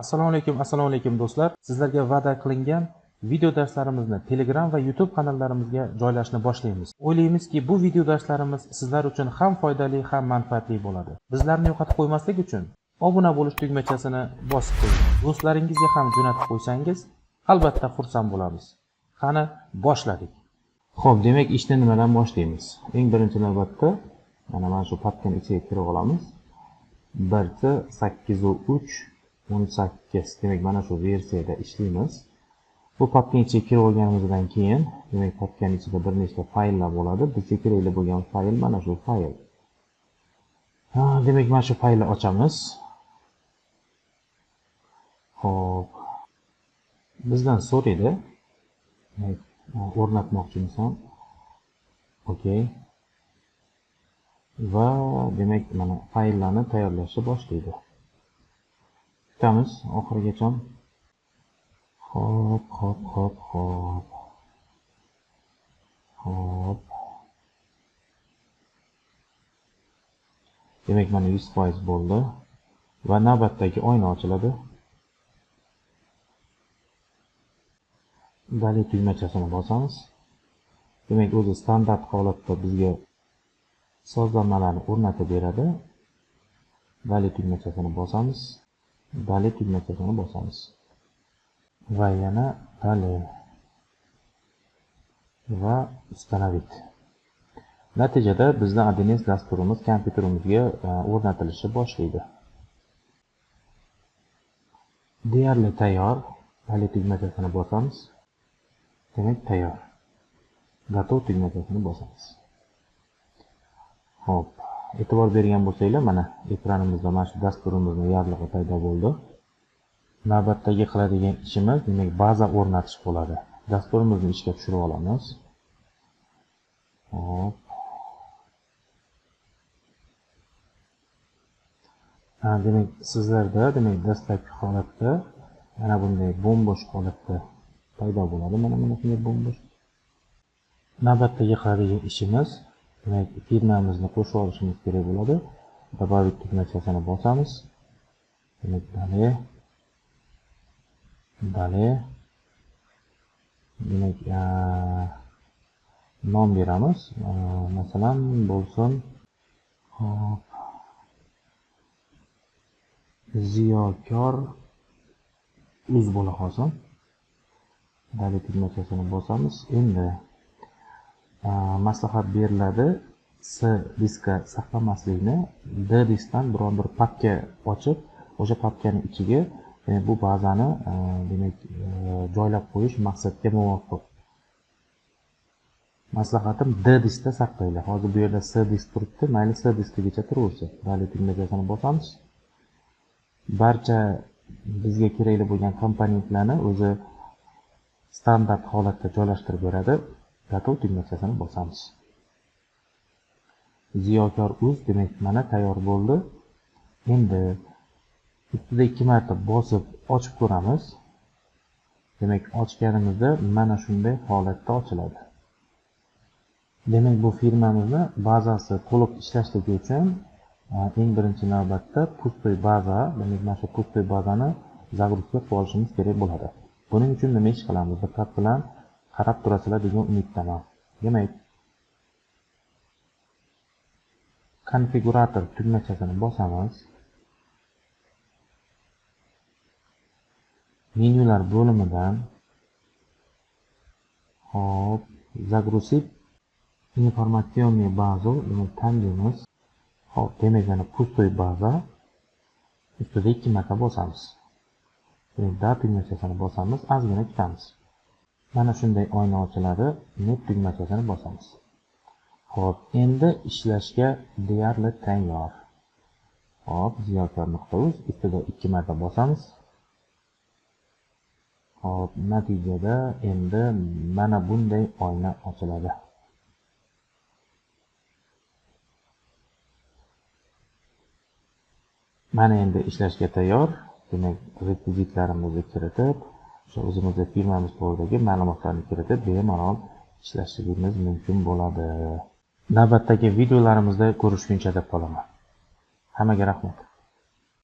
Assalomu alaykum, assalomu alaykum do'stlar. Sizlarga va'da qilingan video darslarimizni Telegram va YouTube kanallarimizga joylashni boshlaymiz. O'ylaymizki, bu video darslarimiz sizlar uchun ham foydali, ham manfaatli bo'ladi. Bizlarni yo'qotib qo'ymaslik uchun obuna bo'lish tugmachasini bosib qo'ying. Do'stlaringizga ham jo'natib qo'ysangiz, albatta xursand bo'lamiz. Qani, boshladik. Xo'p, demak, ishni nimadan boshlaymiz? Eng birinchi navbatda mana shu papkani ichiga kirib olamiz. 1.8.3.18. Demak, mana shu versiyada ishlaymiz. Bu papkaning ichiga kirib olganimizdan keyin, demak, papkaning ichida bir nechta fayllar bo'ladi. Bizga kerakli bo'lgan fayl mana shu fayl. Demak, mana shu faylni ochamiz. Xo'p. Bizdan so'raydi. Demak, o'rnatmoqchimisan. Okey. Va demak, mana fayllarni tayyorlashni boshlaydi. Kutamiz oxirigacha. Xo'p, xo'p, xo'p, xo'p. Xo'p. Demak, mana 100% bo'ldi va navbatdagi oyna ochiladi. Dali tugmachasini bosamiz. Demak, o'zi standart holatda bizga sozlamalarni o'rnatib beradi. Dali tugmachasini bosamiz. Dali tugmachasini bosamiz. Va yana dali va установить. Natijada bizning 1С dasturimiz kompyuterimizga o'rnatilishi boshlaydi. Deyarli tayyor. Dali tugmachasini bosamiz. Demak, tayyor. Готов tugmachasini bosamiz. Xo'p, e'tibor bergan bo'lsanglar, mana ekranimizda mana shu dasturimizning yorlig'i paydo bo'ldi. Navbatdagi qiladigan ishimiz, demak, baza o'rnatish bo'ladi. Dasturimizni ishga tushirib olamiz. Xo'p. Demak, sizlarda, demak, dastlabki holatda mana bunday bo'm-bo'sh holatda paydo bo'ladi. Mana shunday bo'm-bo'sh. Navbatdagi qiladigan ishimiz, demak, firmamizni qo'shib olishimiz kerak bo'ladi. Добавить tugmachasini bosamiz. Demak, dali. Dali. Demak, nom beramiz. Masalan, bo'lsin. Xo'p. Ziyokor uz bo'la qolsin. Dali tugmachasini bosamiz. Endi maslahat beriladi C diskka saqlamaslikni, D diskdan biron bir papka ochib, o'sha papkaning ichiga bu bazani demak joylab qo'yish maqsadga muvofiq. Maslahatim D diskda saqlanglar. Hozir bu yerda C disk turibdi, mayli C diskigacha turaversin. Dali tugmachasini bosamiz. Barcha bizga kerakli bo'lgan komponentlarni o'zi standart holatda joylashtirib beradi. Готов tugmachasini bosamiz. Ziyokor uz, demak, mana tayyor bo'ldi. Endi ustida 2 marta bosib ochib ko'ramiz. Demak, ochganimizda mana shunday holatda ochiladi. Demak, bu firmamizni bazasi to'liq ishlashligi uchun eng birinchi navbatda pustoy baza, demak, mana shu pustoy bazani загрузка qilib olishimiz kerak bo'ladi. Buning uchun nima ish qilamiz? Diqqat bilan qarab turasizlar degan umiddaman. Demak, konfigurator tugmachasini bosamiz. Menyular bo'limidan hop, загрузить информационную базу, demak, tanlaymiz. Hop, demak, mana pustoy baza ustida 2 marta bosamiz. Demak, da tugmachasini bosamiz, ozgina kutamiz. Mana shunday oyna ochiladi. Net tugmachasini bosamiz. Xo'p, endi ishlashga deyarli tayyor. Xo'p, ziyokor.uz ustida 2 marta bosamiz. Xo'p, natijada endi mana bunday oyna ochiladi. Mana endi ishlashga tayyor. Demak, rekvizitlarimizni kiritib, o'sha o'zimizni firmamiz to'g'ridagi ma'lumotlarni kiritib, bemalol ishlashimiz mumkin bo'ladi. Navbatdagi videolarimizda ko'rishguncha deb qolaman. Hammaga rahmat.